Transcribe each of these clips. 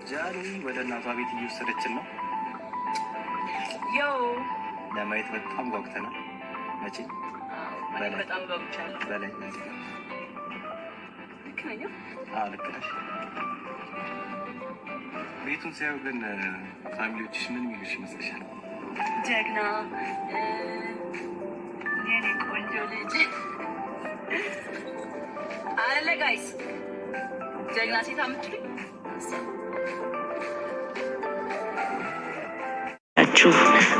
ጃኒ ወደ እናቷ ቤት እየወሰደችን ነው። Yo. ለማየት በጣም ጓጉተናል። መቼ እኔም በጣም ጓጉቻለሁ። በላይ። ልክ ነኝ? አዎ፣ ልክ ነሽ። ቤቱን ሲያዩ ግን family ዎችሽ ምን የሚሉሽ ይመስልሻል? ጀግና፣ የኔ ቆንጆ ልጅ አለ guys፣ ጀግና ሴት አምትሉኝ። ችሁ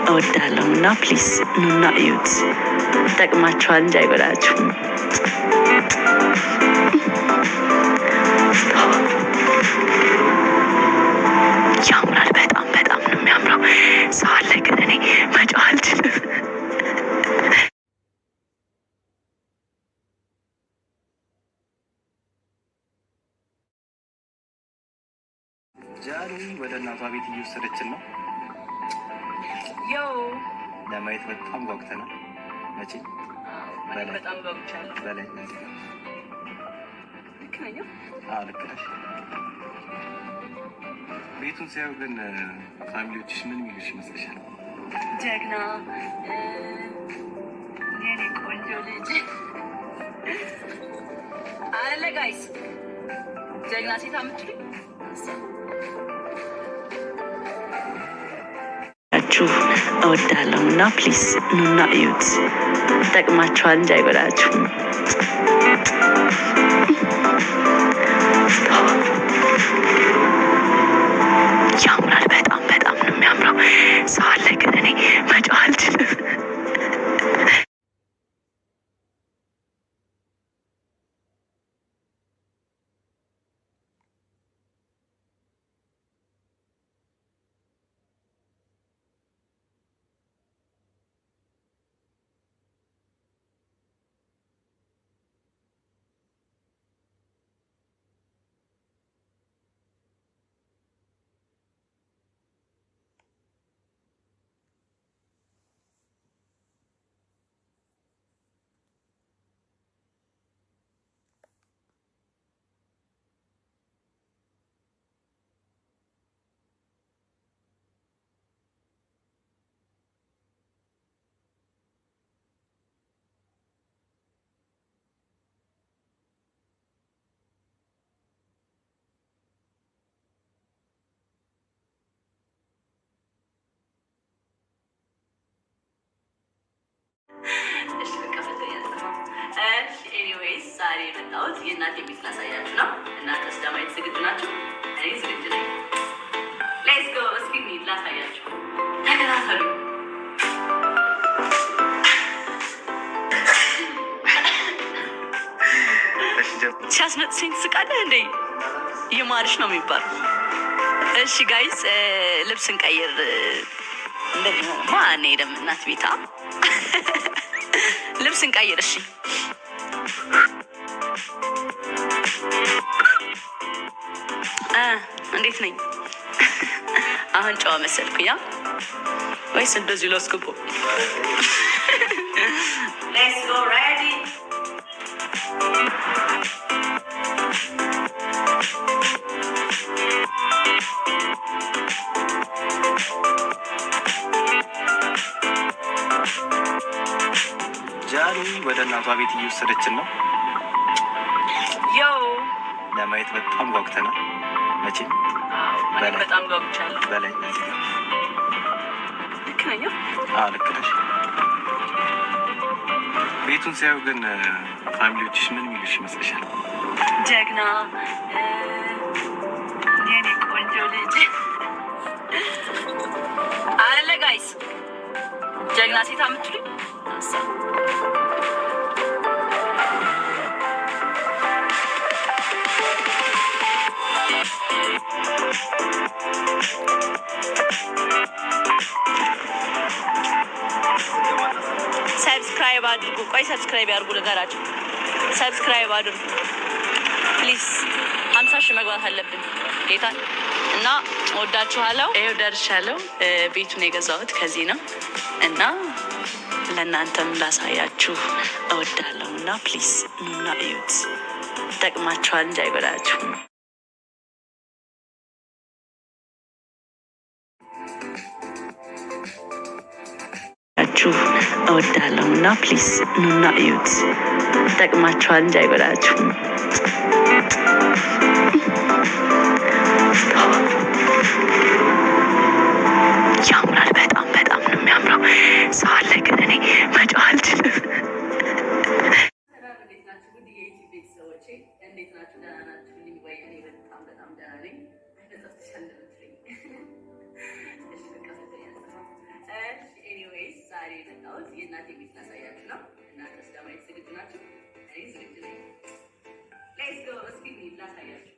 እወዳለሁ እና please ኑና እዩት። ጠቅማችኋል እንጂ አይጎዳችሁም። ያምራል። በጣም በጣም ነው የሚያምረው። ሰው አለ ግን እኔ መጮህ አልችልም። ጃኒ ወደ እናቷ ቤት እየወሰደችን ነው። Yo. ለማየት በጣም ጓጉተናል። መቼ እኔም በጣም ጓጉቻለሁ። በላይ። ልክ ነኝ? አዎ፣ ልክ ነሽ። ቤቱን ሲያዩ ግን family ዎችሽ ምን የሚሉሽ ይመስልሻል? ጀግና፣ የኔ ቆንጆ ልጅ አለ guys፣ ጀግና ሴት አምትሉኝ። ችሁ እወዳለሁ እና please ኑና እዩት። ጠቅማችኋል እንጂ አይጎዳችሁም። ያምራል። በጣም በጣም ነው የሚያምረው። ሰው አለ ግን እኔ መጮህ አልችልም። እሺ በቃ ፈተኛ። እሺ anyways፣ ዛሬ የመጣሁት የእናቴ ቤት ላሳያችሁ ነው። እናንተስ ለማየት ዝግጁ ናችሁ? እኔ ዝግጁ ነኝ። Let's go። እስኪ እንሂድ ላሳያችሁ። ተከታተሉ። ሲያስነጥሰኝ ትስቃለህ እንዴ? ይማርሽ ነው የሚባለው። እሺ guys፣ ልብስ እንቀይር። እንደዚህ ሆኖማ አንሄድም። እናት ቤታ ልብስ እንቀይር። እሺ፣ እንዴት ነኝ? አሁን ጨዋ መሰልኩኝ ወይስ እንደዚህ ላስገባው? Let's go, ready. ጃኒ ወደ እናቷ ቤት እየወሰደችን ነው። Yo. ለማየት በጣም ጓጉተናል። መቼ እኔም በጣም ጓጉቻለሁ። በላይ። ልክ ነኝ? አዎ፣ ልክ ነሽ። ቤቱን ሲያዩ ግን family ዎችሽ ምን የሚሉሽ ይመስልሻል? ጀግና፣ የኔ ቆንጆ ልጅ አለ guys፣ ጀግና ሴት አምትሉኝ። Subscribe አድርጉ። ቆይ subscribe ያድርጉ፣ ልገራቸው። Subscribe አድርጉ please። 50,000 መግባት አለብን ጌታ እና ወዳችኋለሁ። ይኸው ደርሻለሁ። ቤቱን የገዛሁት ከዚህ ነው እና ለእናንተም ላሳያችሁ እወዳለሁ እና please ኑና እዩት። ጠቅማችኋል እንጂ አይጎዳችሁም። እወዳለሁ እና please ኑና እዩት። ይጠቅማችኋል እንጂ አይጎዳችሁም። ያምራል። በጣም በጣም ነው የሚያምረው። ሰው አለ ግን እኔ መጮህ አልችልም። ሰላም፣ እንዴት ናችሁ? ውድ የዩቲዩብ ቤተሰቦቼ እንዴት ናችሁ? ደህና ናችሁ ወይ? እኔ በጣም በጣም ደህና ነኝ። ጠፍተሻል እንደምትለኝ እሺ፣ በቃ ፈተኛ። እሺ፣ anyways ዛሬ የመጣሁት የእናቴ ቤት ላሳያችሁ ነው። እናንተስ ለማየት ዝግጁ ናችሁ? እኔ ዝግጁ ነኝ። Let's go። እስኪ እንሂድ ላሳያችሁ።